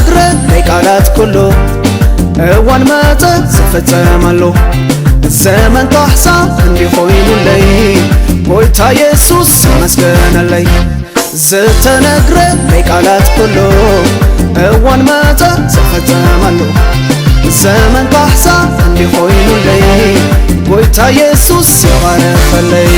ዝነግረለይ ቃላት ኩሉ እዋን መጸ ዝፈጸመሉ ዘመን ካሕሳ እንዲ ኮይኑለይ ጎይታ የሱስ ይመስገነለይ። ዝተነግረለይ ቃላት ኩሉ እዋን መጸ ዝፈጸመሉ ዘመን ካሕሳ እንዲ ኮይኑለይ ጎይታ የሱስ ይባረኸለይ።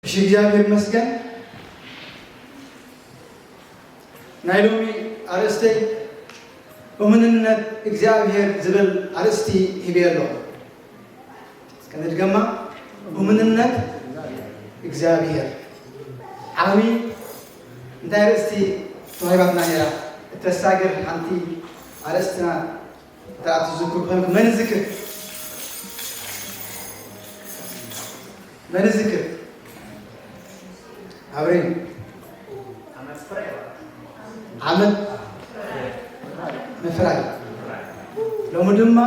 እሺ፣ እግዚኣብሔር ይመስገን። ናይ ሎሚ ኣርእስተይ እሙንነት እግዚኣብሔር ዝብል ኣርእስቲ ሂበ ኣለኹ። እስከ ንድገማ። እሙንነት እግዚኣብሔር ዓብዪ እንታይ ኣርእስቲ ተዋሂባትና ነይራ? እተሳግር ሓንቲ ኣርእስትና እንተ ትዝክሩ ኮይንኩም መን ይዝክር? መን ይዝክር? ኣብሬን ዓመት ምፍራይ። ሎሚ ድማ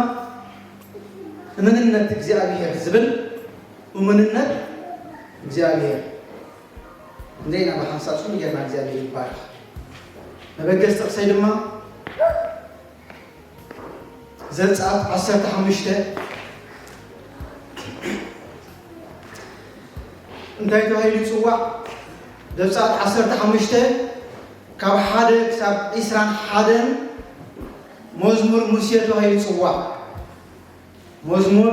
እምንነት እግዚኣብሔር ዝብል እምንነት እግዚኣብሔር እንዴና ብሓንሳብ ስሙ ጌርና እግዚኣብሔር ይባረኽ። መበገስ ጥቕሰይ ድማ ዘጸኣት ዓሰርተ ሓሙሽተ እንታይ ተባሂሉ ይጽዋዕ? ዘጸኣት ዓሰርተ ሓሙሽተ ካብ ሓደ ክሳብ ዒስራን ሓደን መዝሙር ሙሴ ተባሂሉ ይጽዋዕ። መዝሙር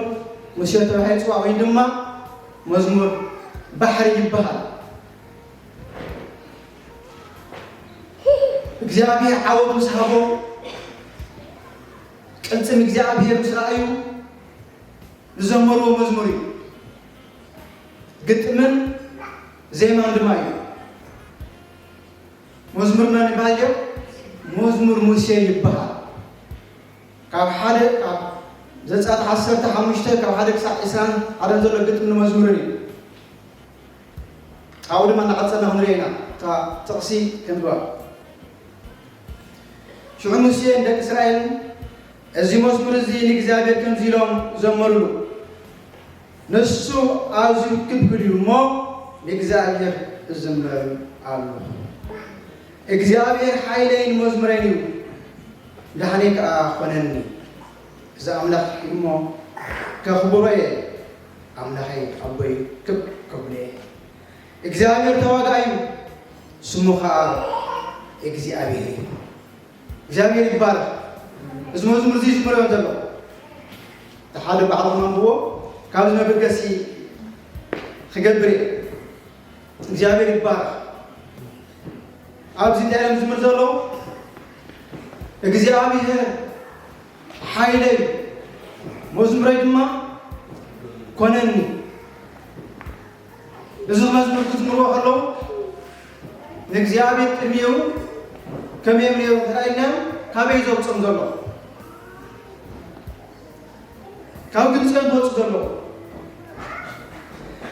ሙሴ ተባሂሉ ይጽዋዕ ወይ ድማ መዝሙር ባሕሪ ይበሃል። እግዚኣብሔር ዓወት ምስ ሃቦ ቅልጽም እግዚኣብሔር ምስ ረኣዩ ዝዘመርዎ መዝሙር እዩ። ግጥምን ዜማን ድማ እዩ። መዝሙር መን ይበሃል? መዝሙር ሙሴ ይበሃል። ካብ ሓደ ካብ ዘጸኣት ዓሰርተ ሓሙሽተ ካብ ሓደ ክሳብ ዒስራን ሓደን ዘሎ ግጥምን መዝሙርን እዩ። ኣብኡ ድማ እናቐጸልና ክንሪኦ ኢና እታ ጥቕሲ ከንብባ። ሽዑ ሙሴን ደቂ እስራኤልን እዚ መዝሙር እዚ ንእግዚኣብሔር ከምዚ ኢሎም ዘመሩሉ፣ ንሱ ኣዝዩ ክቡር እዩ እሞ ንእግዚኣብሔር እዝምር ኣለኹ። እግዚኣብሔር ሓይለይን መዝሙረይን እዩ፣ ዳሕነይ ከኣ ኾነኒ። እዚ ኣምላኽ እዩ እሞ ከኽብሮ እየ፣ ኣምላኸይ ኣቦይ ክብ ከብሎ እየ። እግዚኣብሔር ተዋጋኢ እዩ፣ ስሙ ኸኣ እግዚኣብሔር እዩ። እግዚኣብሔር ይባረኽ። እዚ መዝሙር እዚ ዝዝምሮ እዮም ዘሎ። እቲ ሓደ ባዕልኹም ኣንብቦ፣ ካብዚ መበገሲ ክገብር እየ። እግዚኣብሔር ይባረኽ። ኣብዚ እንታይ እዮም ዝዝምር ዘለዉ? እግዚኣብሔር ሓይለይ መዝሙረይ ድማ ኮነኒ። እዚ መዝሙር ክዝምርዎ ከለዉ ንእግዚኣብሔር ቅድሚኡ ከመይ እዮም ነይሮም እንተ ኢልናዮም፣ ካበይ ዘውፅኦም ዘሎ? ካብ ግብፂ እዮም ዝወፁ ዘለዉ።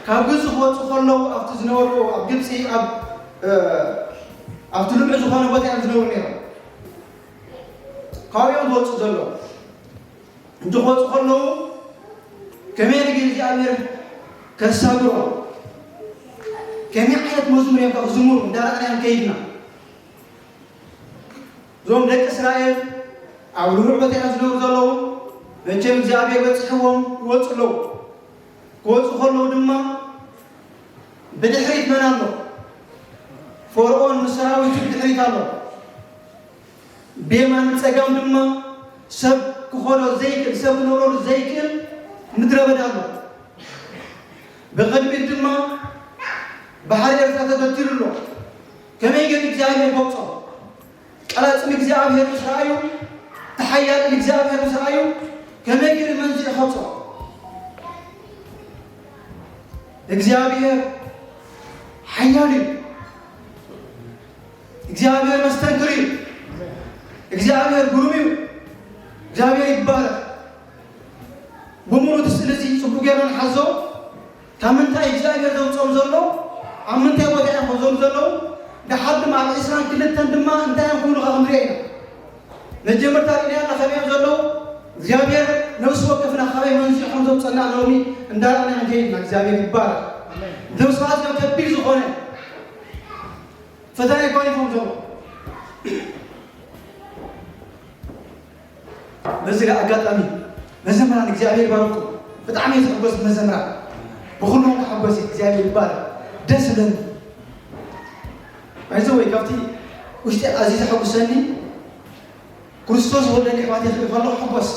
ካብ ግብፂ ክወፁ ከለዉ ኣብቲ ዝነበርዎ ኣብ ግብፂ ኣብ ኣብቲ ልምዕ ዝኾነ ቦታ እዮም ዝነብሩ ነይሮም። ካብኡ እዮም ዝወፁ ዘለዉ። እንትወፁ ከለዉ ከመይ ንግል እግዚኣብሔር ከሳግሮም ከመይ ዓይነት መዝሙር እዮም ክዝምሩ እንዳረኣና እዮም ከይድና። እዞም ደቂ እስራኤል ኣብ ርቡዕ ቦታ እዮም ዝነብሩ ዘለዉ። መቸም እግዚኣብሔር በፅሕዎም ይወፁ ኣለዉ። ክወፁ ከለዉ ድማ ብድሕሪት መን ኣሎ? ፈርኦን ምስ ሰራዊቱ ብድሕሪት ኣሎ። ብየማን ጸጋም ድማ ሰብ ክኸዶ ዘይክእል ሰብ ክነብረሉ ዘይክእል ምድረ በዳ ኣሎ። ብቕድሚት ድማ ባሕሪ ኤርትራ ተገቲሩ ኣሎ። ከመይ ገይሩ እግዚኣብሔር ይወቕጾ? ቀላጽም እግዚኣብሔር ምስ ረኣዩ፣ ተሓያል እግዚኣብሔር ምስ ረኣዩ ከመይ ገይሩ መንዚዑ ከብጾ? እግዚኣብሔር ሓያል እዩ። እግዚኣብሔር መስተንክር እዩ። እግዚኣብሔር ግሩም እዩ። እግዚኣብሔር ይባረክ። ብምሉእ እቲ ስእሊ እዚ ጽቡቕ ጌርና ንሓዞ። ካብ ምንታይ እግዚኣብሔር ዘውጽኦም ዘሎ፣ ኣብ ምንታይ ቦታ እዮም ክዘሩ ዘለዉ፣ ደሓር ድማ ኣብ ዕስራን ክልተን ድማ እንታይ እዮም ክብሉ ኸዓ ክንሪኦ ኢና። መጀመርታ ርኢናዮ ኣለና ከመይ እዮም ዘለዉ። እግዚኣብሔር ነብሲ ወከፍና ካበይ መንዚዑ ከም ዘውፀና ሎሚ እንዳረኣና ክንከይድ ኢና። እግዚኣብሔር ይባረክ። ነብስኻ እዚኦም ከቢድ ዝኾነ ፈተና ይጓኒፎም ዘሎ። በዚ ኣጋጣሚ መዘምራን እግዚኣብሔር ይባርኩም። ብጣዕሚ እየ ዝሕጎስ መዘምራን፣ ብኩሎም ክሕጎስ እየ። እግዚኣብሔር ይባረክ። ደስ ይብለኒ። ባይዘወይ ካብቲ ውሽጢ ኣዝዩ ዘሐጉሰኒ ክርስቶስ ወልደኒ ኣሕዋት የኽሪ ከሎ ሕጎስ።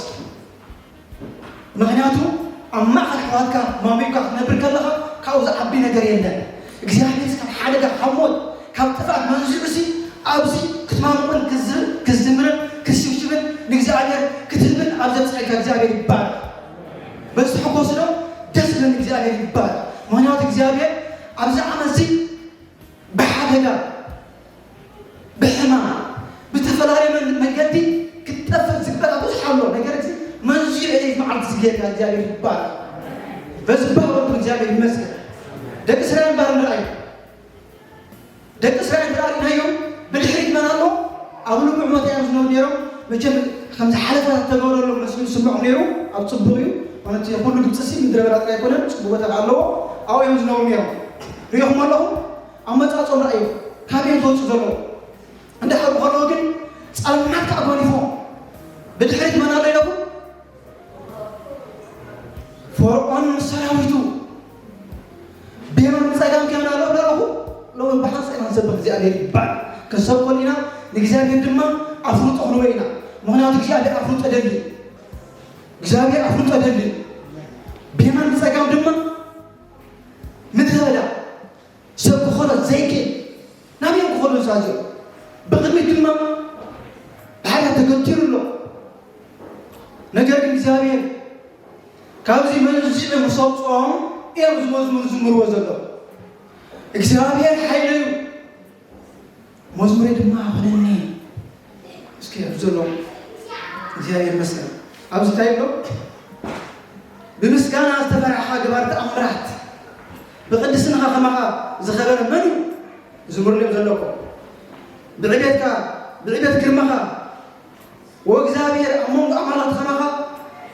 ምኽንያቱ ኣብ ማእኸል ኣሕዋትካ ማሚቕካ ክትነብር ከለኻ ካብኡ ዝዓቢ ነገር የለን። እግዚኣብሔር ካብ ሓደጋ ካብ ሞት ካብ ጥፍኣት መንዚዑ ሲ ኣብዚ ክትማምቕን ክዝ- ክዝምርን ክሽብሽብን ንእግዚኣብሔር ክትህብን ኣብ ዘብፅሐካ እግዚኣብሔር ይባረክ። በዚ ትሕጎስ ዶ ደስ ዝብል እግዚኣብሔር ይባረክ። ምኽንያቱ እግዚኣብሔር ኣብዚ ዓመት እዚ ብሓደጋ ብሕማም ብተፈላለየ መን- መንገዲ ክትጠፍእ ዝግበራ ብዙሕ ኣሎ። ነገር እዚ መንዚዑ እዚ መዓልቲ ዝገርካ እግዚኣብሔር ይባረክ። በዚ ባህበቱ እግዚኣብሔር ይመስገን። ደቂ እስራኤል ባር ንርኣዩ ደቂ እስራኤል ተራእናዮም ብድሕሪት መን ኣሎ? ኣብ ልሙዕ ቦታ እዮም ዝነብሩ ነይሮም። መቸም ከም ዝሓለፈ ተገብረሎም መስሉ ዝስምዖም ነይሩ። ኣብ ፅቡቕ እዩ ማለት ኩሉ ግብፂ ሲ ምድረ በዳ ጥራይ ኣይኮነን፣ ፅቡቕ ቦታ ኣለዎ። ኣብኡ እዮም ዝነብሩ ነይሮም። ሪኢኹም ኣለኹም? ኣብ መፃፅኦም ረኣዩ ካበይ እዮም ዝወፁ ዘለዉ? እንዳሓሩ ከለዉ ግን ፀልማት ከዓ ጎኒፎም ብድሕሪት መን ኣሎ ኢለኹም? ፈርዖን ምስ ሰራዊቱ ብየማን ብፀጋም ከመን ኣሎ ብላለኹ። ሎሚ ብሓንሳእ ኢና ንሰብኽ እግዚኣብሔር ይባል ክንሰብኮ ኢና። ንእግዚኣብሔር ድማ ኣፍልጦ ክንበ ኢና። ምክንያቱ እግዚኣብሔር ኣፍልጦ ደሊ እግዚኣብሔር ኣፍልጦ ደሊ ብየማን ብፀጋም ድማ ምድረ በዳ ሰብ ክኾኖ ዘይክእል ናበይ እዮም ክኾኑ ዝሳዝዮ? ብቕድሚት ድማ ብሓዳ ተገቲሩ ኣሎ። ነገር ግን እግዚኣብሔር ካብዚ መንዚዑ ምስ ኣውፅኦም እዮም እዚ መዝሙር ዝዝምርዎ ዘሎ። እግዚኣብሔር ሓይለዩ መዝሙረይ ድማ ኾነኒ። እስኪ ኣብዚ ዘሎ እግዚኣብሔር ይመስገን። ኣብዚ እንታይ ኣሎ? ብምስጋና ዝተፈራሕኻ ገባር ተኣምራት ብቅድስናኻ ከማኻ ዝኸበረ መን እዩ? ዝምርልዮም ዘለኹ ብዕቤትካ ብዕቤት ግርማኻ ወእግዚኣብሔር ኣብ መንጎ ኣማልኽቲ ከማኻ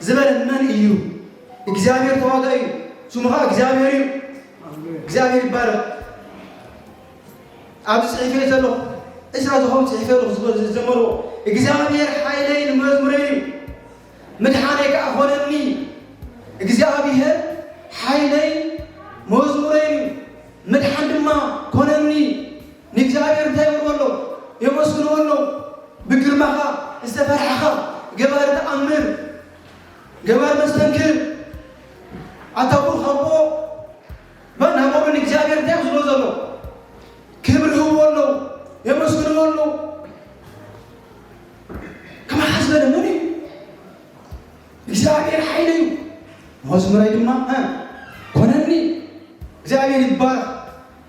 ዝበለ መን እዩ? እግዚኣብሔር ተዋጋኢ እዩ። ስሙ ኸዓ እግዚኣብሔር እዩ። እግዚኣብሔር ይባረክ። ኣብዚ ፅሒፈ ዘለኹ ዕስራ ዝኾኑ ፅሒፈ ዘለኹ ዝዘመርዎ እግዚኣብሔር ሓይለይን መዝሙረይን እዩ። ምድሓነይ ከዓ ኾነኒ። እግዚኣብሔር ሓይለይ መዝሙረይ እዩ፣ ምድሓን ድማ ኮነኒ። ንእግዚኣብሔር እንታይ ይብልዎ ኣለዉ? የመስግንዎ ኣለዉ። ብግርማኻ ዝተፈርሓኻ ገባሪ ተኣምር፣ ገባሪ መስተንክር፣ ኣታ ቡሩኽ ኣቦ፣ በል ናበሉ ንእግዚኣብሔር እንታይ እዮም ዝብልዎ ዘለዉ? ክብሪ ይህብዎ ኣለዉ፣ የመስግንዎ ኣለዉ። ከማኻ ዝበለ መን እዩ? እግዚኣብሔር ሓይለይ እዩ፣ መዝሙረይ ድማ እ፣ ኮነኒ። እግዚኣብሔር ይባረክ።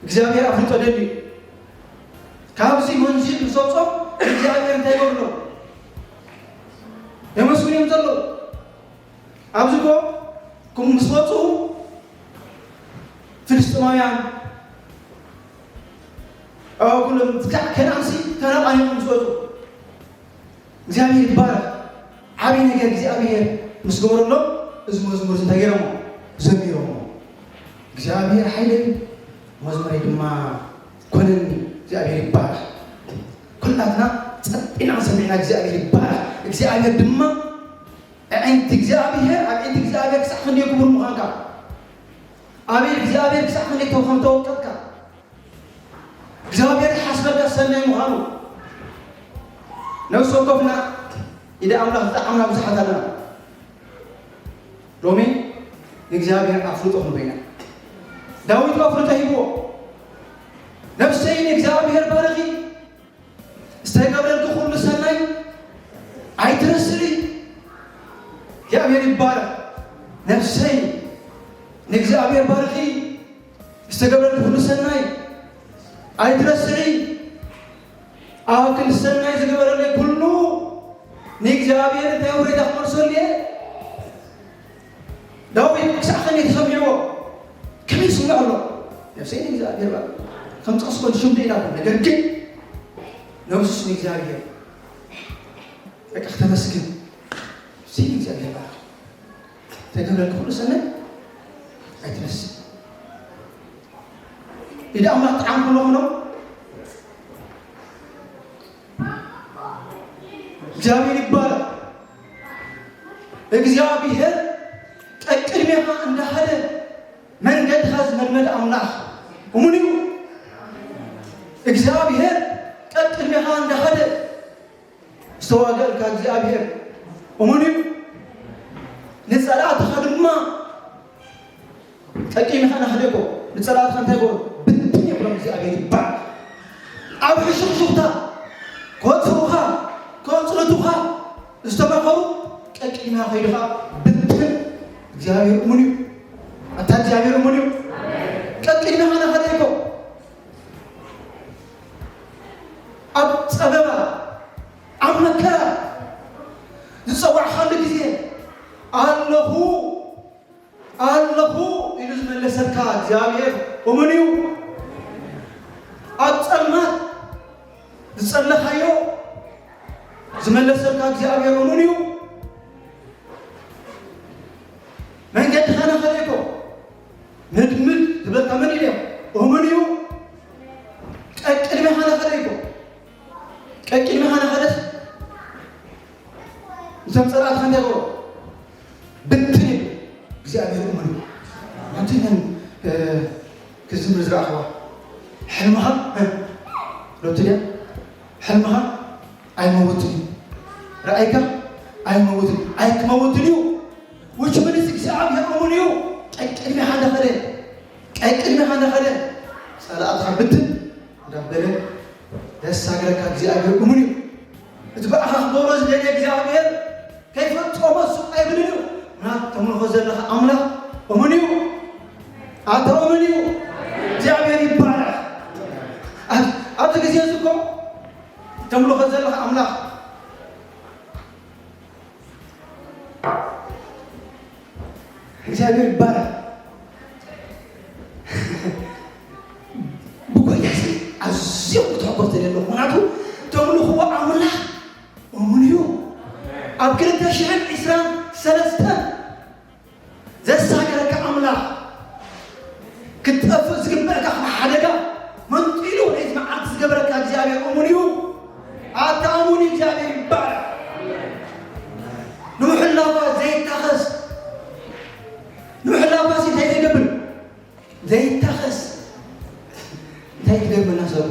እግዚኣብሔር ኣፍልጦ ደልዩ ካብዚ መንዚዕ ምስ ኣውፅኦም እግዚኣብሔር እንታይ ይገብሩ ኣለዉ? የመስግኑ እዮም ዘለዉ። ኣብዚ እኮ ከምኡ ምስ ወፁ ፍልስጥማውያን ኣብ ኩሎም ክሳዕ ከነኣንሲ ተነቓኒቖም ምስ ወፁ እግዚኣብሔር ይባረክ። ዓብዪ ነገር እግዚኣብሔር ምስ ገበረሎም እዚ መዝሙር እዚ እንታይ ገይሮሞ? ዘሚሮሞ። እግዚኣብሔር ሓይለይ መዝሙረይ ድማ ኮነኒ። እግዚኣብሔር ይባረክ። ኩላትና ጸጥ ኢና ሰሚዕና እግዚኣብሔር ይባረክ። እግዚኣብሔር ድማ ኣዒንቲ እግዚኣብሔር ኣብ ኣዒንቲ እግዚኣብሔር ክሳዕ ክንደይ ክቡር ምዃንካ ኣቤት እግዚኣብሔር ክሳዕ ክንደይ ከም ተወቀጥካ እግዚኣብሔር ሓስበካ ሰናይ ምዃኑ ነብሲ ወከፍና ኢደ ኣምላኽ ዝጠዓምና ብዙሓት ኣለና። ሎሚ ንእግዚኣብሔር ኣፍልጦ ክንበይና ዳዊት ኣፍልጦ ሂብዎ። ነብሰይ ንእግዚኣብሔር ባርኺ ዝተገብረልኪ ኩሉ ሰናይ ኣይትረስዒ። እግዚኣብሔር ይባረክ። ነብሰይ ንእግዚኣብሔር ባርኺ ዝተገብረልኪ ኩሉ ሰናይ ኣይትረስዒ። ኣብ ክንዲ ሰናይ ዝገበረለይ ኩሉ ንእግዚኣብሔር እንታይ ውሬታ ክመልሰሉ እየ? ዳዊት ክሳዕ ከመይ ተሰሚዕዎ? ከመይ ይስምዖ ኣሎ? ነብሰይ ንእግዚኣብሔር ባርኺ ከም ጠቕስኮ ሽምዶ ኢላ ነገር ግን ነብሱስ ንእግዚኣብሔር በቃ ተመስገን። ስለ እግዚኣብሔር ይባረክ። ተገብረልካ ኩሉ ሰናይ ኣይትረስዕ። ኢድ ኣምላኽ ጥዓም ኩሎ ኩሎ እግዚኣብሔር ይባረክ። እግዚኣብሔር ቀቅድሜኻ እንዳኸደ መንገድኻ ዝመድመድ ኣምላኽ እሙን እዩ። እግዚኣብሔር ቀቅድሜኻ እንዳኸደ ዝተዋገእልካ እግዚኣብሔር እሙን እዩ። ንጸላእትኻ ድማ ቀቂምኻ ናኸደኮ ንጸላእትኻ እንታይ ይገብሮ? ብትን ይብሎም። እግዚኣብሔር ይባል። ኣብ ሕሹኽሹኽታ ከጥፍኡኻ ከጽልቱኻ ዝተመኸሩ ቀቂምኻ ከይድኻ ብትን። እግዚኣብሔር እሙን እዩ። ኣታ እግዚኣብሔር እሙን እዩ። ቀቂምኻ ናኸደኮ ኣብ ጸበባ ኣብ መከራ ዝጸዋዕኻሉ ግዜ ኣለኹ ኣለኹ ኢሉ ዝመለሰልካ እግዚኣብሔር እሙን እዩ። ኣብ ጸልማት ዝጸለኻዮ ዝመለሰልካ እግዚኣብሔር እሙን እዩ። መንገድኻ ናኸደኮ ምድምድ ዝበልካ መን ኢልዮ? እሙን እዩ። ቀቅድሜኻ ናኸደኮ ቀቅድሜኻ ናኸደስ እቶም ጸላእትኻ እንታይ ይገብሮ? ብትን ይብል። እግዚኣብሔር እሙን እዩ። ኣንቲ ነን ክዝምር ዝረኣኽዋ ሕልምኻ ሎቲ ድያ? ሕልምኻ ኣይመውትን እዩ። ራእይካ ኣይመውትን እዩ። ኣይክመውትን እዩ። ውች ምንስ እግዚኣብሔር እሙን እዩ። ቀቅድሜኻ እንዳኸደ ቀቅድሜኻ እንዳኸደ ጸላእትኻ ብትን እንዳበለ ዘሳግረካ እግዚኣብሔር እሙን እዩ። እቲ ብኣኻ ክገብሮ ዝደልየ እግዚኣብሔር ከይፈጸሞ ስቕ ኣይብልን እዩ። ምናት ተምልኾ ዘለኻ ኣምላኽ እሙን እዩ። ኣታ እሙን እዩ። እግዚኣብሔር ይባረኽ። ኣብ- ኣብዚ ግዜ እዚ እኮ ተምልኾ ዘለኻ ኣምላኽ እግዚኣብሔር ይባረኽ። ብጎይታ ስም ኣዝዮም ክትሕጎስ ደልየ ኣለኹ። ምኽንያቱ ተምልኽዎ ኣምላኽ እሙን እዩ። ኣብ ክልተ ሽሕን ዕስራን ሰለስተን ዘሳገረካ ኣምላኽ ክትጠፍእ ዝግበእካ ካብ ሓደጋ መንጢሉ ናይዚ መዓልቲ ዝገበረካ እግዚኣብሔር እሙን እዩ። ኣታ እሙን እዩ እግዚኣብሔር ይባረኽ። ንምሕላፋ ዘይታኸስ ንምሕላፋ ሲ እንታይ ዘይገብር ዘይታኸስ እንታይ ክደግመና ሰብ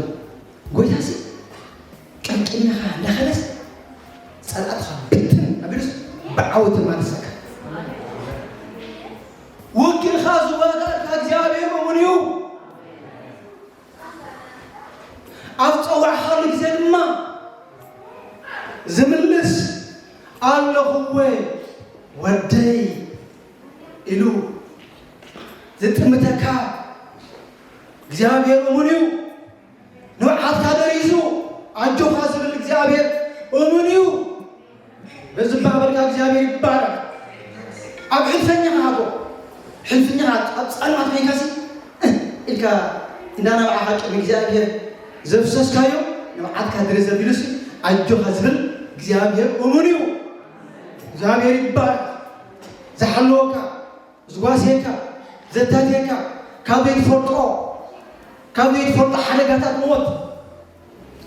ጎይታ ሲ ቀንቅንኻ እንዳኸለስ ጸላእትኻ ብትን ኣቢሉስ ብዓወት ማንሳካ ውግእኻ ዝዋጋእካ እግዚኣብሔር እውን እዩ። ኣብ ጸዋዕኻሉ ግዜ ድማ ዝምልስ ኣለኹወ ወደይ ኢሉ ዝጥምተካ እግዚኣብሔር እሙን እዩ። ንብዓትካ ደሪዙ ኣጆኻ ዝብል እግዚኣብሔር እሙን እዩ። በዚ ባበልካ እግዚኣብሔር ይባረክ። ኣብ ሕልፈኛኻ ሃቦ ሕልፍኛኻ ኣብ ጸልማት ኮይንካሲ እህ ኢልካ እንዳናብዓኻ ቅድሚ እግዚኣብሔር ዘፍሰስካዮ ንብዓትካ ድሪ ዘቢሉሲ ኣጆኻ ዝብል እግዚኣብሔር እሙን እዩ። እግዚኣብሔር ይባረክ። ዝሓለወካ ዝጓስየካ ዘታትየካ ካብ ዘይትፈልጦ ካብ ዘይትፈልጦ ሓደጋታት ሞት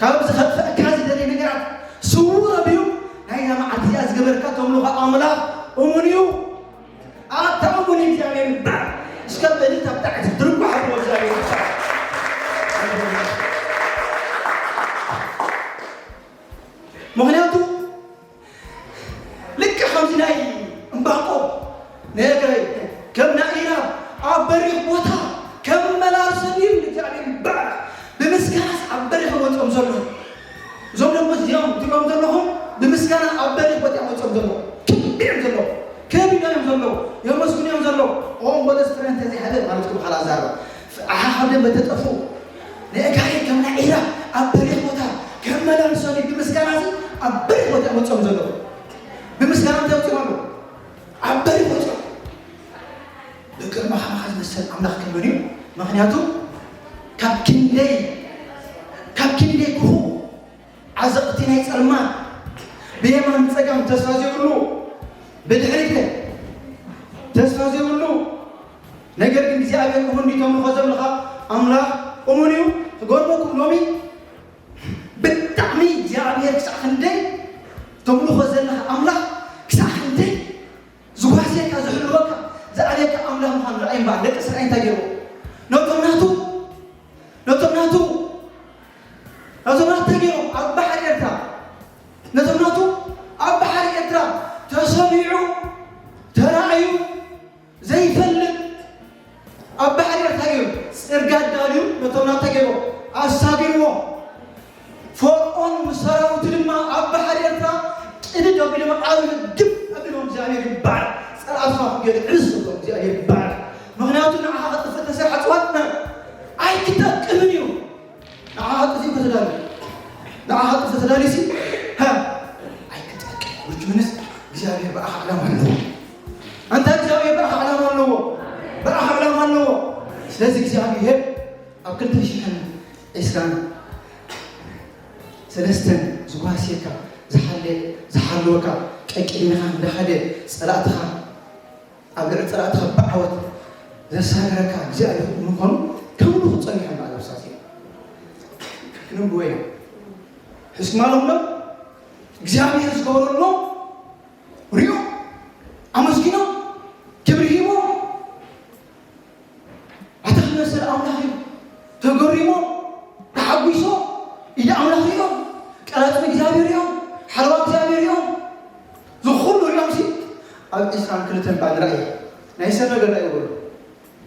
ካብ ዝኸፍአካ ዝደሊ ነገራት ስውር ኣቢሉ ናይዛ መዓልቲ እዚኣ ዝገበረካ ተምልኾ ኣምላኽ እሙን እዩ። ኣታ እሙን እግዚኣብሔር ይባል። እስከ በልታ ብጣዕቲ ድርጓ ሓድሞ እግዚኣብሔር ይባል። ምኽንያቱ ልክዕ ከምዚ ናይ እምባቆም ነገረይ ከም ናይ ኢራብ ኣብ በሪኽ ቦታ ከም መላልሰኒ እዩ እግዚኣብሔር ይባረክ። ብምስጋናስ ኣብ በሪኽ ወፅኦም ዘሎ እዞም ደሞ እዚኦም ትብሎም ዘለኹም ብምስጋና ኣብ በሪኽ ቦታ እዮም ወፅኦም ዘለዉ ክቢ እዮም ዘለዉ ከቢዶም እዮም ዘለዉ የመስግኑ እዮም ዘለዉ ኦም ወደ ስፍረ እንተዘይሃለ ማለት ክም ካላ ዛረባ ኣሓ ካብ ደንበ ተጠፍኡ ንእጋይ ከም ናይ ዒራ ኣብ በሪኽ ቦታ ከም መላልሶ ድዩ ብምስጋና እዚ ኣብ በሪኽ ቦታ እዮም ወፅኦም ዘለዉ ብምስጋና እንታይ ወፅኦም ኣለዉ ኣብ በሪኽ ወፅኦም ደቂ ርባኻ ዝመሰል ኣምላኽ ከመን እዩ ምክንያቱ ካብ ክንደይ ካብ ክንደይ ክፉ ዓዘቕቲ ናይ ጸልማት ብየማን ብጸጋም ተስፋ ዘይብሉ፣ ብድሕሪት ተስፋ ዘይብሉ፣ ነገር ግን እግዚኣብሔር እሙን እዩ። ተምልኾ ዘለኻ ኣምላኽ እሙን እዩ። ክገርመኩም ሎሚ ብጣዕሚ እግዚኣብሔር ክሳዕ ክንደይ ተምልኾ ዘለኻ ኣምላኽ ክሳዕ ክንደይ ዝጓስየካ፣ ዝሕልወካ፣ ዝኣልየካ ኣምላኽ ምዃኑ ርኣይ እምበኣር። ደቂ እስራኤል እንታይ ገይርዎ? ነቶም ናቱ፣ ነቶም ናቱ፣ ነቶም ናቱ እንታይ ገይሮም? ኣብ ባሕሪ ኤርትራ፣ ነቶም ናቱ ኣብ ባሕሪ ኤርትራ ተሰሚዑ፣ ተራእዩ፣ ዘይፈልጥ ኣብ ባሕሪ እንታይ ገይሩ? ጽርግያ ኣዳልዩ ነቶም ናቱ እንታይ ገይርዎ? ኣሳጊርዎ። ፈርዖን ምስ ሰራዊቱ ድማ ኣብ ባሕሪ ኤርትራ ቅድድ ኣቢሎም ዓብዩ ግብ ኣቢሎም፣ እግዚኣብሔር ይባረክ። ጸላእትኻ ክገድዕስ እብሎም፣ እግዚኣብሔር ይባረክ። ምኽንያቱ ንዓኻ ክጥፍእ ተሰርሐ ጽዋት ኣይክጠቅምን እዩ። ንዓኻ ክጥፍእ ከተዳሉ፣ ንዓኻ ክጥፍእ ተዳልዩሲ፣ ሃ፣ ኣይክጠቅም። ውጭ ምንስ እግዚኣብሔር ብኣኻ ዕላማ ኣለዎ። ኣንታ እግዚኣብሔር ብኣኻ ዕላማ ኣለዎ። ብኣኻ ዕላማ ኣለዎ። ስለዚ እግዚኣብሔር ኣብ ክልተ ሽሕን ዕስራን ሰለስተን ዝጓስየካ፣ ዝሓለ-፣ ዝሓለወካ፣ ቀቂድሜኻ እንዳኸደ ጸላእትኻ፣ ኣብ ልዕሊ ጸላእትኻ ብዓወት ዘሳገረካ እግዚኣብሔር ምዃኑ ከምልኹ ጸኒሖም በዓል ኣብሳት እዮም። ክንብዎ ኢና። ሕስማሎም ዶ? እግዚኣብሔር ዝገበረሎም ሪኦም፣ ኣመስጊኖም፣ ክብሪ ሂቦም፣ ኣታ ክመሰል ኣምላኽ እዩ። ተገሪሞም፣ ተሓጒሶም፣ ኢድ ኣምላኽ ሪኦም፣ ቀራጽ እግዚኣብሔር ሪኦም፣ ሓለዋ እግዚኣብሔር ሪኦም፣ እዚ ኩሉ ሪኦም ሲ ኣብ ዕስራን ክልተን ባንዲራ እየ። ናይ ሰብ ነገር ዳይበሉ።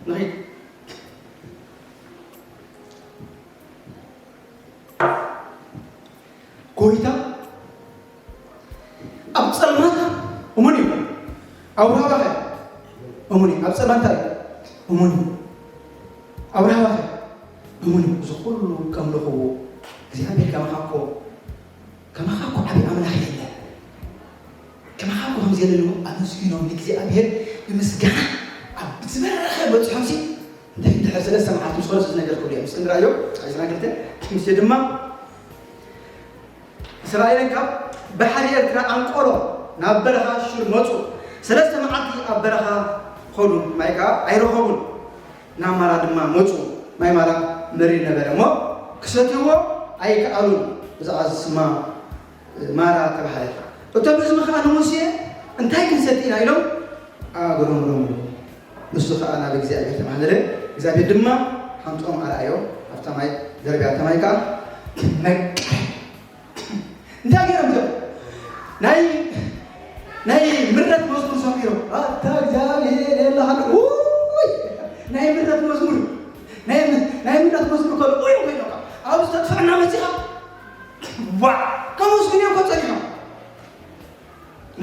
ንኺድ። ጎይታ ኣብ ጸልማት እሙን እዩ። ኣብ ራህዋኸ እሙን እዩ። ኣብ ጸልማት እንታይ እዩ? እሙን እዩ። ኣብ ራህዋኸ እሙን እዩ። እዚ ኩሉ ከምልኽዎ እግዚኣብሔር ከማኻ እኮ፣ ከማኻ እኮ ዓብዪ ኣምላኽ የለን። ከማኻ እኮ ከምዚ የለን። ኣመስግኖም ንእግዚኣብሔር ብምስጋና ኣብ ዝበረኸ በጽሖምሲ እንታይ ድሕሪ ሰለስተ መዓልቲ ምስ ኾነ ሰለስተ ነገር ክብሉ እዮም። እስኪ ንርኣዮ። ዕስራን ክልተን፣ ምስ ድማ እስራኤልን ካብ ባሕሪ ኤርትራ ኣንቆሎ ናብ በረኻ ሹር መጹ። ሰለስተ መዓልቲ ኣብ በረኻ ኾዱ፣ ማይ ከኣ ኣይረኸቡን። ናብ ማራ ድማ መጹ። ማይ ማራ መሪር ነበረ እሞ ክሰትይዎ ኣይከኣሉን። ብዛዕባ እዚ ስማ ማራ ተባህለት። እቶም ህዝቢ ከኣ ንሙሴ፣ "እንታይ ክንሰቲ ኢና?" ኢሎም ኣጉረምረሙ። ንሱ ከኣ ናብ እግዚኣብሔር ተማህለለ። እግዚኣብሔር ድማ ሓንጥኦም ኣርኣዮ። ኣብታ ማይ ደርብያ፣ ኣብታ ማይ ከኣ ነቀ። እንታይ ገይሮም እዚኦም? ናይ፣ ናይ ምረት መዝሙር ዘሚሮም። ኣታ እግዚኣብሔር የለኻን። ውይ! ናይ ምረት መዝሙር። ናይ፣ ናይ ምረት መዝሙር ከሎ እዮም ኮይኖም። ኣብዚ ተጥፍኣና መጺኻ። ዋ! ከመስግኑ እዮም ጸኒሖም።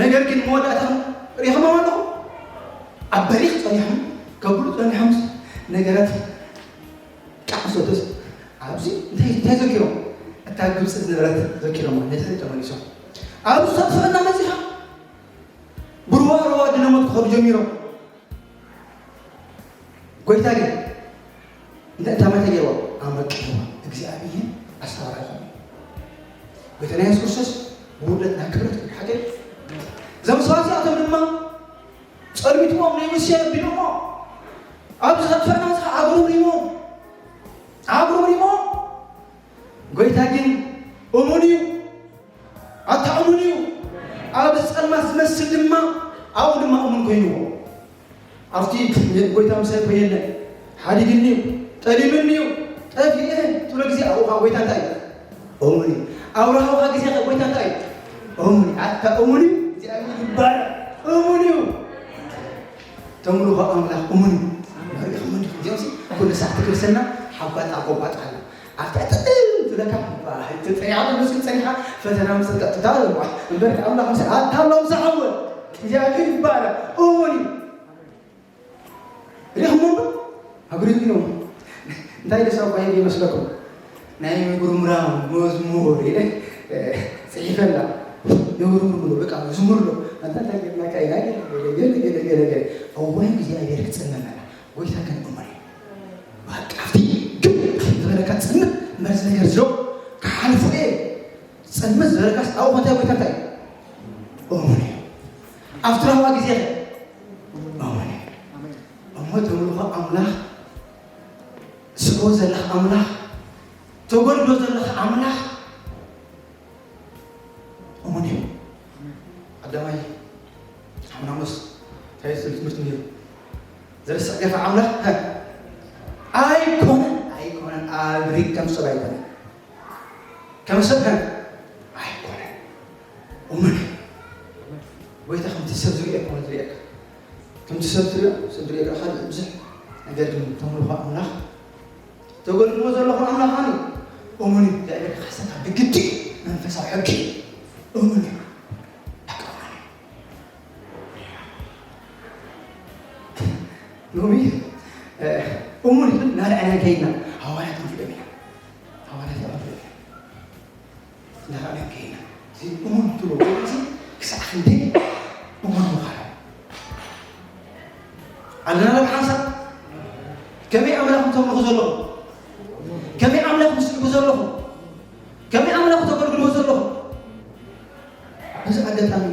ነገር ግን መወዳእታ ሪኢኹሞ ኣለኹም? ኣብ በሪኽ ጸኒሖም፣ ከብሉ ጸኒሖም፣ ነገራት ቃዕ ሰቶስ ኣብዚ እንታይ፣ እንታይ ዘኪሮም? እታ ግብጺ ዝነበረት ዘኪሮም፣ ነቲ ተመሊሶም። ኣብዚ ተጥፍኣና መጺኻ? ብሩባ ሩባ ድነሞት ክኸዱ ጀሚሮም። ጎይታ ግን እንተ-፣ እንታይ ማለት ገይርዎ? ኣመቅርዎ። እግዚኣብሔር ኣስተባባሪ ኾነ። ጎይታና የሱስ ክርስቶስ ብውርደት ናብ ክብረት ክሓገ። እዞም ሰባት እዚኣቶም ድማ ጸልሚትዎም ናይ ሙሴ ኣቢሎሞ፣ ኣብዚ ኸጥፈና እዚ ኣጉርምሪሞ፣ ኣጉርምሪሞ። ጎይታ ግን እሙን እዩ። ኣታ እሙን እዩ። ኣብ ጸልማት ዝመስል ድማ ኣብኡ ድማ እሙን ኮይንዎ። ኣብቲ ጎይታ ምሳይ እኮ የለን፣ ሓዲግኒ እዩ፣ ጠሊምኒ እዩ፣ ጠፊኤ ትብሎ ግዜ ኣብኡ ኸዓ ጎይታ እንታይ እዩ? እሙን እዩ። ኣብ ረሃብኻ ግዜ ኸዓ ጎይታ እንታይ እዩ? እሙን እዩ። ኣታ እሙን እዩ። እግዚኣብሔር ይባረክ። እሙን እዩ። ተምልኾ ኣምላኽ እሙን እዩ። ርኢኹም እንዲኹም እዚኦም ሲ ኩሉ ሳዕ ትክልስና ሓጓጣ ጎባጣ ኣላ። ኣብታ ጥቕም ትብለካ፣ ትጸኒሓ፣ ምስኪን ጸኒሓ፣ ፈተና ምስ ቀጥታ፣ እምበር ኣምላኽ ምስ ኣታ ኣሎ፣ ምስ ሓወ፣ እግዚኣብሔር ይባረክ፣ እሙን እዩ። ርኢኹም እሞ፣ ኣጉሪምኩም እዮም። እንታይ ኢለ ሰብ ኳ ይመስለኩም? ናይ ምጉርምራም መዝሙር ኢለ፣ እ፣ ጽሒፈላ። የጉርምርምሉ፣ በቃ፣ ዝሙርሎ። ኣንታ እንታይ ጌርናካ ኢና? ገለ፣ ገለ፣ ገለ፣ ገለ፣ ገለ። እዋይ፣ እግዚኣብሔር ክጽመመና። ጎይታ ግን እሙን እዩ። በቃ ኣብቲ ግብ ዝበለካ ጽምት መርዚ ነገር ዝሎ ክሓልፎ እየ። ጽምት ዝበለካ ኣብኡ እንታይ ጎይታ እንታይ እዩ? ኣብቲ ራህዋ ግዜ ኸ? እሙን እዩ። እሞ ተምልኾ ኣምላኽ፣ ስዕቦ ዘለኻ ኣምላኽ፣ ተጎድሎ ዘለኻ ኣምላኽ እሙን እዩ። ቀዳማይ ሓሙናሙስ እንታይ ዝብል ትምህርቲ ነይሩ? ዘርሳዕ ገፋ ኣምላኽ፣ ሀ፣ ኣይኮነን፣ ኣይኮነን፣ ኣብ ሪግ ከም ሰብ ኣይኮነን። ከም ሰብ፣ ሀ፣ ኣይኮነን። እሙን እዩ። ጎይታ ከምቲ ሰብ ዝርእየካ እኮ ዝርእየካ። ከምቲ ሰብ ትርእዮ፣ ሰብ ዝርእየካ ካልእ ብዙሕ። ነገር ግን ተምልኾ ኣምላኽ፣ ተገልግሎ ዘለኹም ኣምላኽ ኣነ እሙን እዩ። እግዚኣብሔር ክሓሰካ ብግዲ መንፈሳዊ ሕጊ እሙን እዩ። በቃ እሙን እዩ። ሎሚ፣ እ፣ እሙን ኢሉ እናረኣና ከይድና ሃዋርያት ክንፍሎም ኢና። ሃዋርያት ክንፍሎም ኢና። እናረኣና ከይድና። እዚ እሙን ትብሎ እዚ ክሳዕ ክንደይ እሙን ምዃኑ። ኣለና ዶ ብሓንሳብ? ከመይ ኣምላኽ ተምልኹ ዘለኹም? ከመይ ኣምላኽ ትስዕቡ ዘለኹም? ከመይ ኣምላኽ ተገልግልዎ ዘለኹም? በዚ ኣጋጣሚ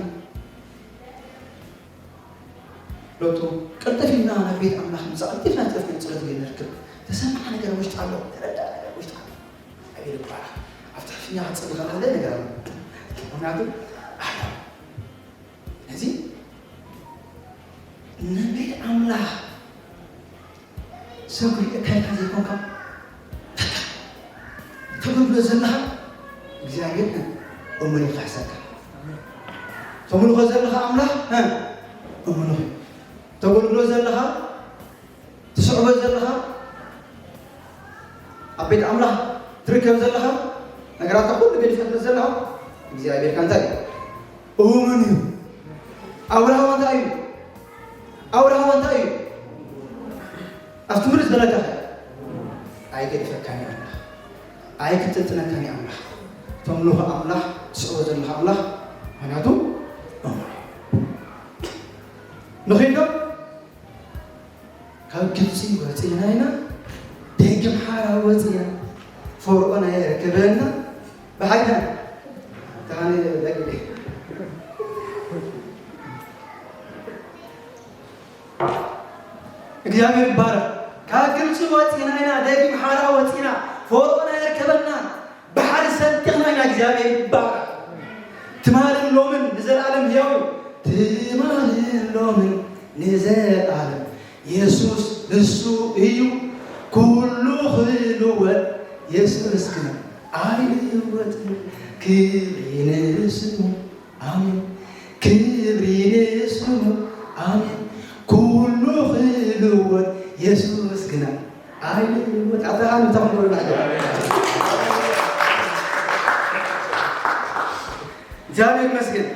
ሎቱ ቅልጥፍ ኢልና ናብ ቤት ኣምላኽ ምጻእ፣ ቅልጥፍና፣ ቅልጥፍና ጸሎት ግን ንርክብ። ተሰማዕ ነገር ውሽጢ ኣሎ፣ ተረዳእ ነገር ውሽጢ ኣሎ። ኣቤል ይባላል። ኣብ ትሕትኛ ክትጸሊ ከለኻ እንታይ ነገር ኣሎ? ምኽንያቱ ኣሎ። ነዚ ንቤት ኣምላኽ ሰብ ክሪኦ ከልካ ዘይኮንካ፣ ተገልግሎ ዘለኻ እግዚኣብሔር እሙን እዩ ክሕሰካ። ተምልኾ ዘለኻ ኣምላኽ እሙን እዩ። ተገልግሎ ዘለኻ፣ ትስዕቦ ዘለኻ፣ ኣብ ቤት ኣምላኽ ትርከብ ዘለኻ፣ ነገራትካ ኩሉ ገዲፍካ ዘለኻ፣ እግዚኣብሔር ከ እንታይ እዩ? እሙን እዩ። ኣብርሃም እንታይ እዩ? ኣብርሃም እንታይ እዩ? ኣብቲ ምሉእ ዝበለካ ኣይገድፈካን እዩ ኣምላኽ። ኣይክጥንጥነካን እዩ ኣምላኽ። ተምልኾ ኣምላኽ፣ ትስዕቦ ዘለኻ ኣምላኽ፣ ምኽንያቱ እሙን እዩ። ንኺድ ዶ? ካብ ግብፂ ወፂና ኢና፣ ደጊም ሓራ ወፂና፣ ፈርዖን ኣየርከበና፣ ብሓይልና ተኻኒ ለግቤ። እግዚኣብሔር ይባረክ። ካብ ግብፂ ወፂና ኢና፣ ደጊም ሓራ ወፂና፣ ፈርዖን ኣየርከበና፣ ባሕሪ ሰንጢቕና ኢና። እግዚኣብሔር ይባረክ። ትማልን ሎምን ንዘለኣለም ህያው እዩ። ትማልን ሎምን ንዘለኣለም የሱስ ንሱ እዩ። ኩሉ ክልወጥ የሱስ ግን ኣይልወጥን። ክብሪ ንስሙ። ኣሜን። ክብሪ ንስሙ። ኣሜን። ኩሉ ክልወጥ የሱስ ግና ኣይልወጥ። ኣታ ኣሜን ተኽብሩ ናቸው። እግዚኣብሔር ይመስገን።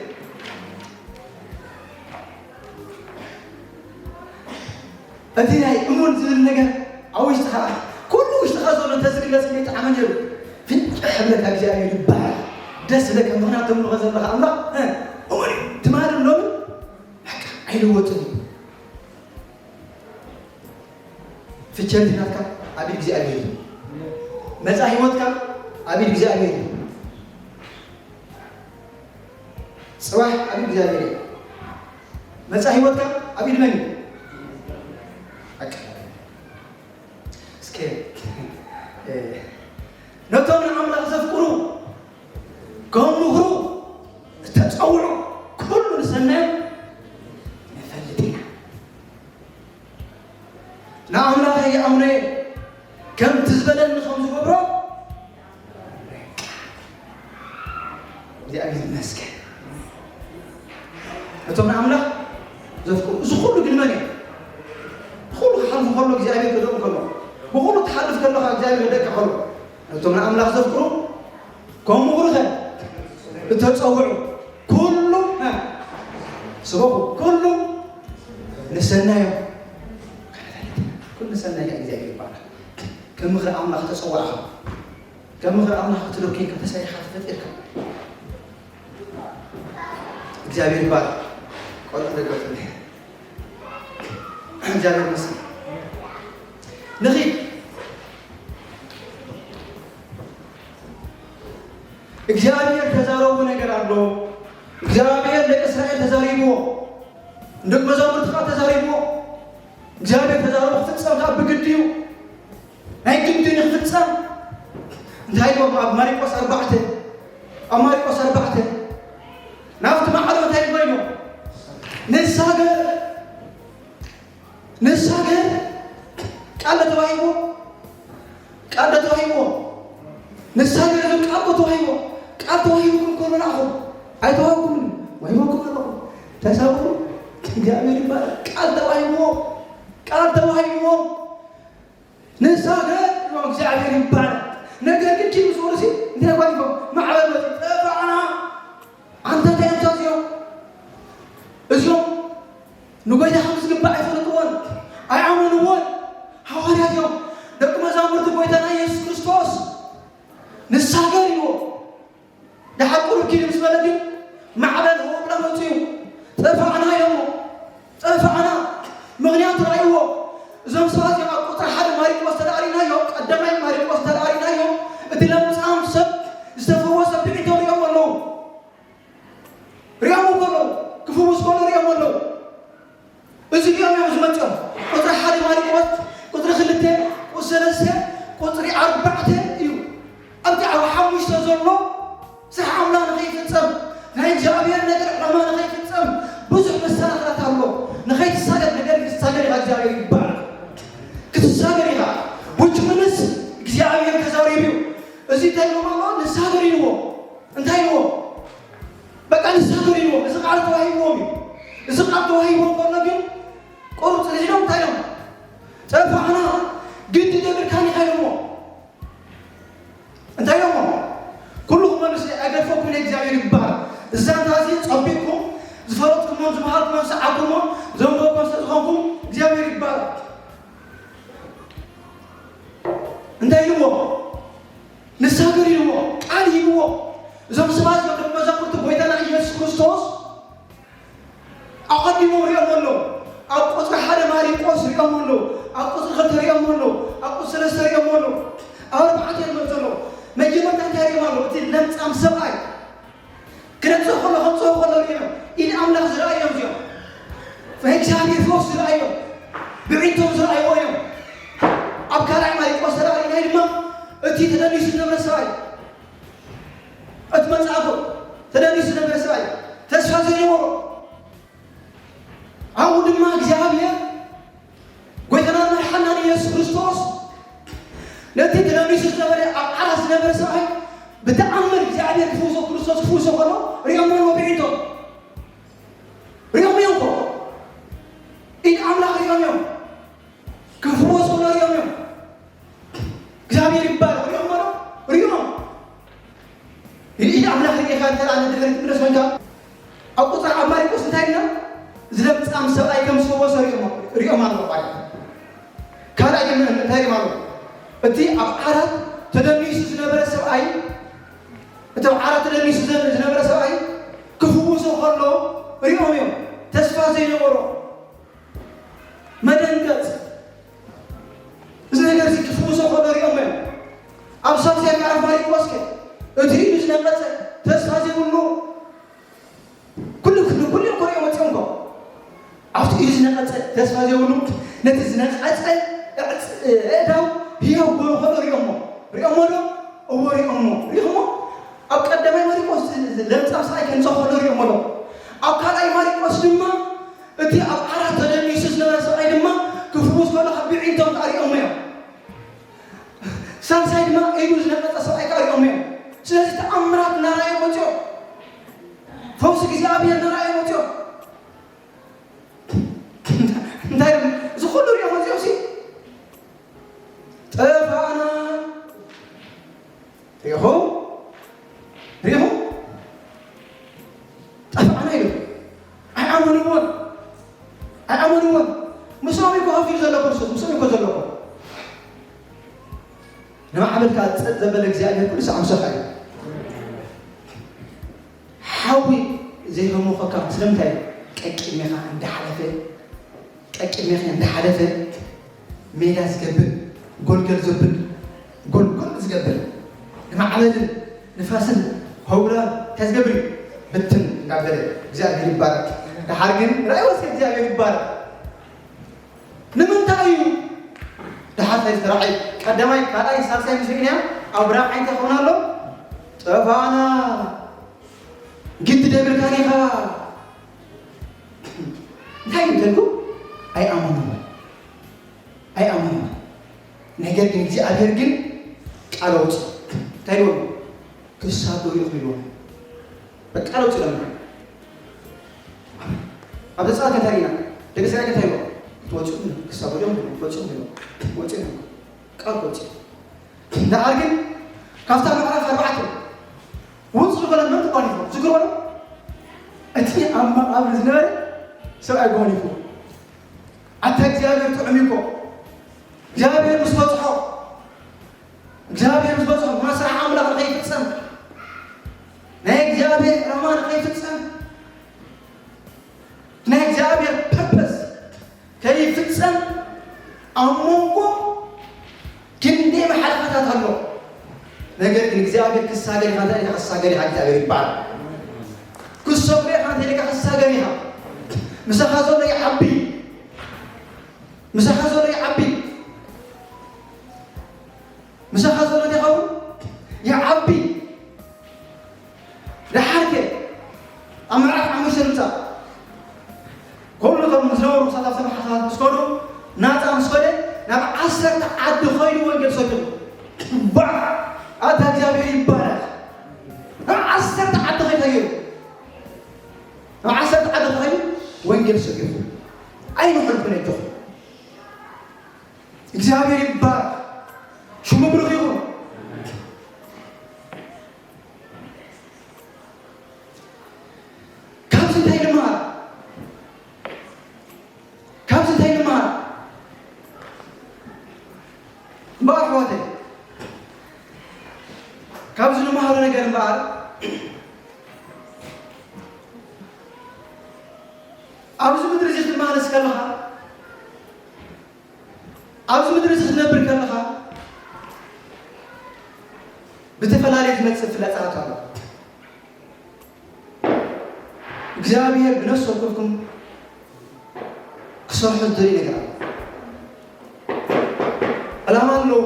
እቲ ናይ እሙን ዝብል ነገር ኣብ ውሽጥኻ፣ ኩሉ ውሽጥኻ ዘሎ እንተዝግለጽ ይጥዓመ ነይሩ። ፍንጭሕ ብለካ እግዚኣብሔር ይባረክ። ደስ ዝብለካ ምኽንያት ተምልኾ ዘለኻ ኣምላኽ፣ እ፣ እሙን እዩ። ትማልን ሎምን በቃ ኣይልወጥን እዩ። ፍቸሪት ናትካ ኣብ ኢድ እግዚኣብሔር እዩ። መጻኢ ህይወትካ ኣብ ኢድ እግዚኣብሔር እዩ። ጽባሕ ኣብ ኢድ እግዚኣብሔር እዩ። መጻኢ ህይወትካ ኣብ ኢድ መን እዩ? በቃ። እስከ፣ እ፣ ነቶም ንኣምላኽ ዘፍቅሩ፣ ከም ምኽሩ ዝተጸውዑ ኩሉ ንሰናዮም ንፈልጥ ኢና። ንኣምላኸይ ይኣምኖ እየ፣ ከምቲ ዝበለኒ ከም ዝገብሮ። እግዚኣብሔር ይመስገን። እቶም ንኣምላኽ ዘፍቅሩ፣ እዚ ኩሉ ግን መን እዩ? ብኹሉ ክሓልፉ ከሎ እግዚኣብሔር ክደቁ ከሎ፣ ብኹሉ ትሓልፍ ከለኻ እግዚኣብሔር ክደቅዕ ከሎ፣ ነቶም ንኣምላኽ ዘፍቅሩ ከም ምኽሩ ኸ እተጸውዑ ኩሉ፣ እ፣ ስበኹ፣ ኩሉ ንሰናዮም። ኩሉ ንሰናይ እግዚኣብሔር ይባላል። ከም ምኽሪ ኣምላኽ ተጸዋዕኻ፣ ከም ምኽሪ ኣምላኽ ክትልብ ኬንካ ተሰሪኻ ተፈጢርካ። እግዚኣብሔር ይባላል። ቆልዑ ደገፉ። እግዚኣብሔር ይመስገን። ንኺድ። እግዚኣብሔር ተዛረቡ ነገር ኣሎ። እግዚኣብሔር ንእስራኤል ተዛሪብዎ። ንደቂ መዛሙርቲ ከዓ ተዛሪብዎ። እግዚኣብሔር ተዛረቦ ክፍጸም ከዓ ብግዲ እዩ። ናይ ግዲ ንክፍጸም እንታይ ኢልዎም? ኣብ ማርቆስ ኣርባዕተ፣ ኣብ ማርቆስ ኣርባዕተ ናብቲ ማዕዶ እንታይ ኢልዎ ኢልዎም? ንሳገር፣ ንሳገር ቃል ተዋሂቦ፣ ቃል ተዋሂቦ፣ ንሳገር ዝብል ቃል ተዋሂቦ። ቃል ተዋሂብኩም ከሎ ንኣኹም ኣይተዋህኩም፣ ወሂበኩም ኣለኹም። ተሳገሩ፣ እግዚኣብሔር ይባረክ። ቃል ተዋሂብዎ፣ ቃል ተዋሂብዎ። ንሳገር፣ እግዚኣብሔር ይባረክ። ነገር ግን ኪድ ምስ በሉ ሲ እንታይ ጓዲፎም? ማዕበል መፂ፣ ጠፋዕና። ኣንታ እንታይ እዮም እዚኦም? እዚኦም ንጎይታ ከም ዝግባእ ኣይፈልጥዎን፣ ኣይኣመንዎን። ሃዋርያት እዮም። ደቂ መዛሙርቲ ጎይታና ኢየሱስ ክርስቶስ ንሳገር ኢልዎ። ደሓር ቁሩብ ኪድ ምስ በለ ግን ማዕበል ህወብላ መፅኡ። ጠፋዕና ኢሎሞ፣ ጠፋዕና። ምኽንያቱ ራእይዎ። እዞም ሰባት እዚኦም ኣብ ቁፅሪ ሓደ ማሪቆስ ተዳእሪናዮ፣ ቀዳማይ ማሪቆስ ተዳእሪናዮ፣ እቲ ለምፃም ሰብ ዝተፈወሰ ብዒቶም ሪኦም ኣለዉ። ሪኦም እኮ ኣለዉ። ክፍውስ ከሎ ሪኦም ኣለዉ። እዚ ሪኦም እዮም ዝመፅኦም። ቁፅሪ ሓደ ማሪቆስ፣ ቁፅሪ ክልተ፣ ቁፅሪ ሰለስተ፣ ቁፅሪ ኣርባዕተ እዩ። ኣብቲ ኣብ ሓሙሽተ ዘሎ ስራሕ ኣምላኽ ንኸይፍጸም፣ ናይ እግዚኣብሔር ነገር ዕላማ ንኸይፍጸም ብዙሕ መሰናኽላት ኣሎ። ንኸይትሳገር ነገር ክትሳገር ኢኻ፣ እግዚኣብሔር ይባረክ። ክትሳገር ኢኻ። Which means እግዚኣብሔር ተዛሪቡ እዩ። እዚ እንታይ ኢልዎም ኣሎ? ንሳገር ኢልዎ። እንታይ ኢልዎ? በቃ ንሳገር ኢልዎ። እዚ ቃል ተዋሂብዎም እዩ። እዚ ቃል ተዋሂብዎም ከሎ ግን ቁሩብ ፅን ኢሎም እንታይ ኢሎም? ጠፋዕና፣ ግዲ ገብርካኒ ኢኻ ኢሎሞ። እንታይ ኢሎሞ? ኩሉ ክመልስ ኣይገድፈኩም ኢለ እግዚኣብሔር ይባረክ። እዛ ዛንታ እዚ ጸቢቕኩም ዝፈለጥኩሞን ዝመሃርኩሞን ዝሰዓብኩሞን ዘንበብኩም ስለ ዝኾንኩም እግዚኣብሔር ይባረክ። እንታይ ኢልዎ? ንሳገር ኢልዎ፣ ቃል ሂብዎ። እዞም ሰባት እዞም ደቀ መዛሙርቲ ጎይታና ኢየሱስ ክርስቶስ ኣቐዲሞም ሪኦም ኣለዉ። ኣብ ቁፅሪ ሓደ ማሪቆስ ሪኦም ኣለዉ። ኣብ ቁፅሪ ክልተ ሪኦም ኣለዉ። ኣብ ቁፅሪ ሰለስተ ሪኦም ኣለዉ። ኣብ ኣርባዕተ እዮም ዘለዉ። መጀመርታ እንታይ ሪኦም ኣለዉ? እቲ ለምፃም ሰብኣይ ክነፅእ ከሎ፣ ከምፅኦ ከሎ ሪኦም። ኢድ ኣምላኽ ዝረኣዮም እዚኦም። ናይ እግዚኣብሔር ፈውስ ዝረኣዮም። ብዒንቶም ዝረኣይዎ እዮም። ኣብ ካልኣይ ማሪቆስ ተራእይናይ ድማ እቲ ተደኒሱ ዝነበረ ሰብኣይ፣ እቲ መጻእኩ ተደኒሱ ዝነበረ ሰብኣይ፣ ተስፋ ዘይነበሮ፣ ኣብኡ ድማ እግዚኣብሔር ጎይታናን መድሓናን ኢየሱስ ክርስቶስ ነቲ ተደኒሱ ዝነበረ ኣብ ዓራት ዝነበረ ሰብኣይ ብተኣምር እግዚኣብሔር ክፍውሶ፣ ክርስቶስ ክፍውሶ ከሎ ሪኦሞ ኣሎ ብዒንቶም። ሪኦም እዮም እኮ። ኢድ ኣምላኽ ሪኦም እዮም። ክፍወስ ከሎ ሪኦም እዮም። እግዚኣብሔር ይባረክ። ሪኦም ኣሎ። ሪኦም። ኢድ ኣምላኽ ሪኢኻ እንተ ደኣ ንድሕሪት ትምለስ ኮይንካ፣ ኣብ ቁፅሪ ኣብ ማርቆስ እንታይ ኢልና? ዝለምፃም ሰብኣይ ከም ዝፈወሰ ሪኦም፣ ሪኦም ኣለዉ ማለት እዩ። ካልኣይ ግን እንታይ ሪኦም ኣለዉ? እቲ ኣብ ዓራት ተደኒሱ ዝነበረ ሰብኣይ፣ እቲ ኣብ ዓራት ተደኒሱ ዘ-፣ ዝነበረ ሰብኣይ ክፍውሶ ከሎ ሪኦም እዮም። ተስፋ ዘይነበሮ መደንገፅ። እዚ ነገር እዚ ክፍውሶ ከሎ ሪኦም እዮም። ኣብ ሳልሳይ ምዕራፍ ማርቆስ ከ እቲ ኢዱ ዝነቐጸ ተስፋ ዘይብሉ ኩሉ፣ ኩሉ፣ ኩሉ እዮም ክሪኦ መጺኦም እኮ። ኣብቲ ኢዱ ዝነቐጸ ተስፋ ዘይብሉ ነቲ ዝነቐጸ ዕጽ-፣ ኣእዳው ህያው ክገብሮ ከሎ ሪኦሞ። ሪኦሞ ዶ? እዎ ሪኦሞ። ሪኦሞ ኣብ ቀዳማይ ማርቆስ ለምጻም ሰብኣይ ከምጽኦ ከሎ ሪኦሞ ዶ? ኣብ ካልኣይ ማርቆስ ድማ እቲ ኣብ ዓራት ተደኒሱ ዝነበረ ሰብኣይ ድማ ክፍውስ ከሎ ካብ ብዒንቶም ከኣ ሪኦሞ እዮም። ሳልሳይ ድማ ኢዱ ዝነቐጸ ሰብኣይ ከኣ ሪኦሞ እዮም። ስለዚ ተኣምራት እናረኣዩ መጺኦም። ፈውሲ እግዚኣብሔር እናረኣዩ መጺኦም። እንታይ ኢሎም? እዚ ኩሉ ሪኦም መጺኦም ሲ ጠፋእና። ሪኢኹም? ሪኢኹም? ጠፋእና ኢሎም። ኣይኣመንዎን። ኣይኣመንዎን። ምስኦም እዩ ኮፍ ኢሉ ዘሎ ክርስቶስ። ምስኦም እዩ ኮፍ ዘሎ። ንማዕበል ከኣ ጸጥ ዘበለ እግዚኣብሔር ኩሉ ሰዓት ምሳኻ እዩ። ሓዊ ዘይከሞኸካ ስለምንታይ? ቀቂድሜኻ እንዳሓለፈ፣ ቀቂድሜኻ እንዳሓለፈ ሜዳ ዝገብር፣ ጎልጎል ዘብል፣ ጎልጎል ዝገብር፣ ንማዕበልን ንፋስን ሆውራን እንታይ ዝገብር እዩ? ብትን እንዳበለ። እግዚኣብሔር ይባረክ። ደሓር ግን ራእይ ወስከ እግዚኣብሔር ይባረክ። ንምንታይ እዩ ደሓር ሳይ ዝተራእይ? ቀዳማይ፣ ካልኣይ፣ ሳልሳይ ምስ ርኢና ኣብ ራእይ እንታይ ክኸውን ኣሎ? ጠፋና። ግዲ ደብርካን ኢኻ። እንታይ ይብለልኩ? ኣይኣመኑን። ኣይኣመኑን። ነገር ግን እግዚኣብሔር ግን ቃል ኣውፅእ። እንታይ ይብሉ? ክሳብ ዶ ይኽእሉ ይብሉ። በቃ ቃል ኣውፅእ ለምና። ኣብ ዘጸኣት እንታይ ኢና? ደቂ እስራኤል እንታይ ይብሉ? ክትወፅኡ ክሳብ ዶ ይኽእሉ፣ ክትወፅኡ ይኽእሉ። ወፅኡ ይኽእሉ። ቃል ክወፅእ። ደሓር ግን ካብታ ምዕራፍ ኣርባዕተ ውፅ ዝበለ መን ተጓኒፉ? ዝግርበሉ እቲ ኣብ መቓብር ዝነበረ ሰብኣይ ጓኒፉ። ኣታ እግዚኣብሔር ጥዑም እዩ እኮ። እግዚኣብሔር ምስ በጽሖ፣ እግዚኣብሔር ምስ በጽሖ፣ መስርሕ ኣምላኽ ንኸይፍጸም፣ ናይ እግዚኣብሔር ዕላማ ንኸይፍጸም፣ ናይ እግዚኣብሔር ፐርፐስ ከይፍጸም ኣብ መንጎ ክንደይ መሓለኻታት ኣሎ። ነገር ግን እግዚኣብሔር ክሳገር ኢኻ እንተ ኢልካ ክሳገር ኢኻ፣ እግዚኣብሔር ይባረክ። ክሰግዶ ኢኻ እንተ ኢልካ ክሳገር ኢኻ። ምሳኻ ዘሎ ይዓቢ። ምሳኻ ዘሎ ይዓቢ። ምሳኻ ዘሎ እንታይ ይኸውን? ይዓቢ። ደሓር ከ ኣብ ምዕራፍ ሓሙሽተ ንምጻእ፣ ኩሉ እቶም ዝነበሩ ተሳተፍቲ መሓሳባት ምስ ከዱ፣ ናጻ ምስ ከደ፣ ናብ ዓሰርተ ዓዲ ኸይዱ ወንጌል ሰቢኹ። ባዕ! ኣታ እግዚኣብሔር ይባረክ። ናብ ዓሰርተ ዓዲ ኸይዱ፣ ናብ ዓሰርተ ዓዲ ኸይዱ ወንጌል ሰቢኹ። ኣይንሕልፉን ኣጆኹም። እግዚኣብሔር ይባረክ። ሽሙ ብሩኽ ይኹን። ካብዚ እንታይ ንምሃር? ካብዚ እንታይ ንምሃር? እምበኣር ኣሕዋተይ፣ ካብዚ ንምሃሮ ነገር እምበኣር፣ ኣብዚ ምድሪ እዚ ክትመላለስ ከለኻ፣ ኣብዚ ምድሪ እዚ ክትነብር ከለኻ፣ ብተፈላለየ ዝመጽእ ፍላጻታት ኣሎ። እግዚኣብሔር ብነፍሲ ወከፍኩም ክሰርሖ ዝደልዩ ነገር ኣሎ። ዕላማ ኣለዎ።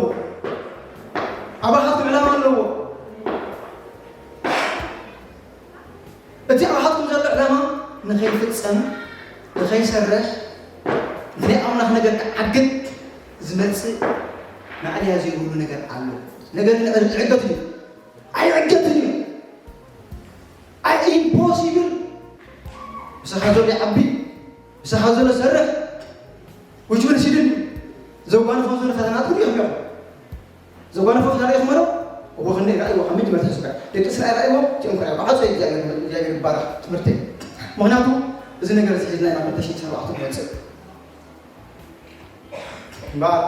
ኣባኻትኩም ዕላማ ኣለዎ። እቲ ኣባኻትኩም ዘሎ ዕላማ ንኸይፍጸም፣ ንኸይሰርሕ፣ ናይ ኣምላኽ ነገር ክዓግት ዝመጽእ ማእለያ ዘይብሉ ነገር ኣሎ። ነገር ግን ይዕገት እዩ። ኣይዕገትን እዩ። ኣይ ኢምፖሲብል። ምሳኻ ዘሎ ይዓቢ፣ ምሳኻ ዘሎ ይሰርሕ። ውጅብል ሲድን ዘጓንፎ ዘሎ ፈተናት እውን እዮም እዮም። ዘጓንፎ ፈተና ኢኹም ዶ? እዎ ክንደይ ረኣይዎ ካብ መጀመርታ ስጋ ደቂ እስራኤል ረኣይዎ፣ እቲኦም ክረኣይዎ። ዓጾ እግዚኣብሔር እግዚኣብሔር ይባረኽ ትምህርተይ። ምኽንያቱ እዚ ነገር እዚ ሒዝና ኢና ክልተ ሽሕን ኣርባዕተን ንወፅእ። እምበኣር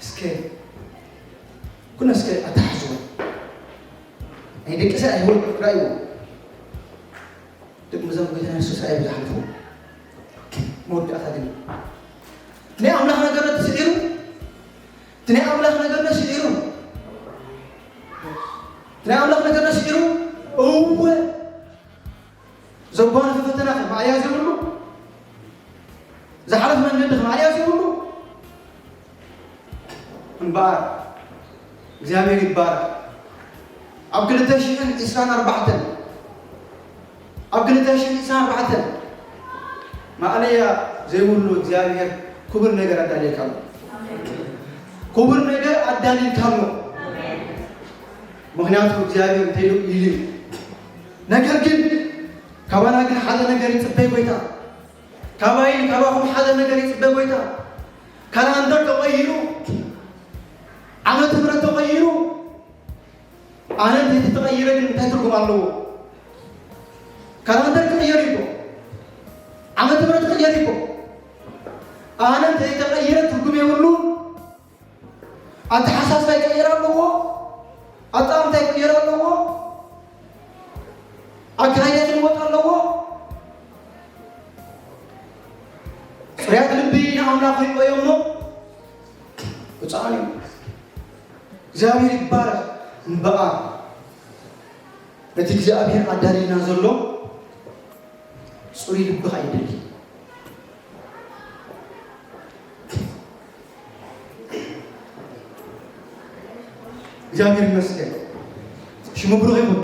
እስከ ኩነ እስከ ኣተሓሕዝዎ። ናይ ደቂ ሰባት ህይወት ራእይዎ። ደቂ መዛሙርቱ ጌታና የሱስ ራእይ ብዙሕ ሓሊፉ። መወዳእታ ግን ናይ ኣምላኽ ነገር ተስዒሩ፣ እቲ ናይ ኣምላኽ ነገር ተስዒሩ፣ እቲ ናይ ኣምላኽ ነገር ተስዒሩ፣ እወ ዘጓነፈ ፈተና ከማዕያ ዘይብሉ፣ ዝሓለፈ መንገዲ ከማዕያ ዘይብሉ። እምበኣር እግዚኣብሔር ይባረክ። ኣብ ክልተ ሽሕን ዕስራን ኣርባዕተን፣ ኣብ ክልተ ሽሕን ዕስራን ኣርባዕተን ማእለያ ዘይብሉ እግዚኣብሔር ክቡር ነገር ኣዳልየካ ኣሎ። ክቡር ነገር ኣዳልየካ ኣሎ። ምኽንያቱ እግዚኣብሔር እንታይ ኢሉ ኢሉ እዩ። ነገር ግን ካባና ግን ሓደ ነገር ይጽበ ጎይታ። ካባይን ካባኹም ሓደ ነገር ይጽበ ጎይታ። ካላንደር ተቐይሩ፣ ዓመተ ምህረት ተቐይሩ። ኣነ እንተተቐይረ ግን እንታይ ትርጉም ኣለዎ? ካላንደር ክቕየር እዩ እኮ። ዓመተ ምህረት ክቕየር እዩ እኮ። ኣነ እንተተቐይረ ትርጉም የብሉን። ኣተሓሳስባይ ክቕየር ኣለዎ። ኣጠማምታይ ክቕየር ኣለዎ። ኣካይዳይ ክልወጥ ኣለዎ። ጽሩያት ልቢ ንኣምላኽ ይቆዮ እሞ ብጻዕኒ እግዚኣብሔር ይባረኽ። እምበኣር ነቲ እግዚኣብሔር ኣዳልዩና ዘሎ ጽሩይ ልብኻ ይደሊ። እግዚኣብሔር ይመስገን። ሽሙ ብሩኽ ይኹን።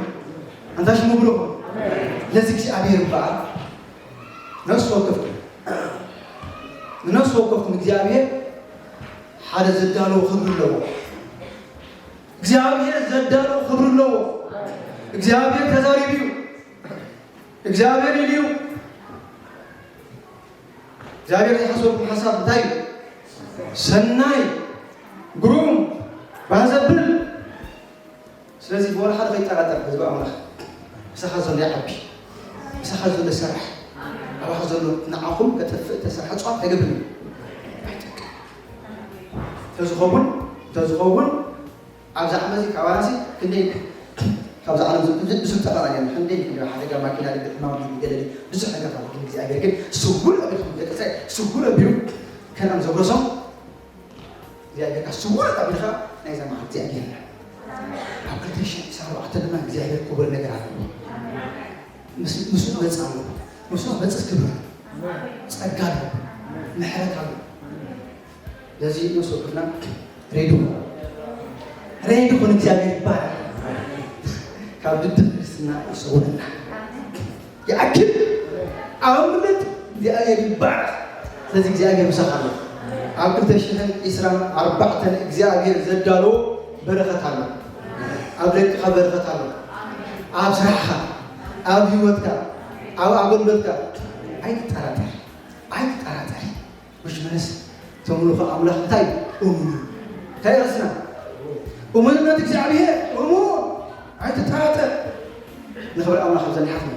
ኣንታ ሽሙ ብሩኽ ይኹን። ለዚ እግዚኣብሔር እምበኣር ነፍሲ ወከፍኩም፣ ንነፍሲ ወከፍኩም እግዚኣብሔር ሓደ ዘዳለዎ ክብሪ ኣለዎ። እግዚኣብሔር ዘዳለዎ ክብሪ ኣለዎ። እግዚኣብሔር ተዛሪቡ እዩ። እግዚኣብሔር ኢሉ እዩ። እግዚኣብሔር ዝሓሰበኩም ሓሳብ እንታይ እዩ? ሰናይ፣ ግሩም፣ ባህ ዘብል። ስለዚ ብወላ ሓደ ከይጠራጠር ህዝቢ ኣምላኽ፣ ምሳኻ ዘሎ ይዓቢ፣ ምሳኻ ዘሎ ይሰርሕ፣ ኣባኻ ዘሎ ንዓኹም ከጥፍእ ተሰርሐ እፅዋት ኣይገብርን እዩ። ተዝኸውን፣ ተዝኸውን ኣብዚ ዓመት እዚ ካባናሲ ክንደይ ካብዛ ዓለም ዝ-፣ ዝ-፣ ብዙሕ ጠፋና እዮም። ክንደይ ክንደይ ሓደጋ ማኪና ድግሕ ማሚ ገለ ብዙሕ ነገር ኣሎ። ግን እግዚኣብሔር ግን ስውር ኣቢልኩም ደቂ እስራኤል ስውር ኣቢሉ ከነኣን ዘውረሶም እግዚኣብሔር ካብ ስውር ኣቢልካ ናይዛ መዓልቲ እግዚኣብሔር ኢና። ኣብ ክልተ ሽሕ ዕስራን ኣርባዕተን ድማ እግዚኣብሔር ክቡር ነገር ኣለዎ። ምስ-፣ ምስኡ መጽ ኣለዎ። ምስኡ መጽ ክብር ኣሎ። ጸጋ ኣሎ። ምሕረት ኣሎ። ለዚ ነፍሲ ወከፍና ሬዲ ኩን። ሬዲ ኩን፣ እግዚኣብሔር ይባረክ። ካብ ድድ ክርስትና ይሰውረና። ይኣክል። ኣምልጥ፣ እግዚኣብሔር ይባረክ። ስለዚ እግዚኣብሔር ምሳኻ ኣሎ። ኣብ ክልተ ሽሕን ዕስራን ኣርባዕተን እግዚኣብሔር ዘዳለዎ በረኸት ኣሎ። ኣብ ደቅኻ በረኸት ኣሎ። ኣብ ስራሕኻ፣ ኣብ ህይወትካ፣ ኣብ ኣገልግሎትካ ኣይትጠራጠር። ኣይትጠራጠር። ብዝመለስ ተምልኾ ኣምላኽ እንታይ እዩ? እሙን እዩ። እንታይ ርእስና? እሙንነት እግዚኣብሔር እሙን። ኣይትጠራጠር። ንኽብሪ ኣምላኽ ኣብ ዘንሓፍና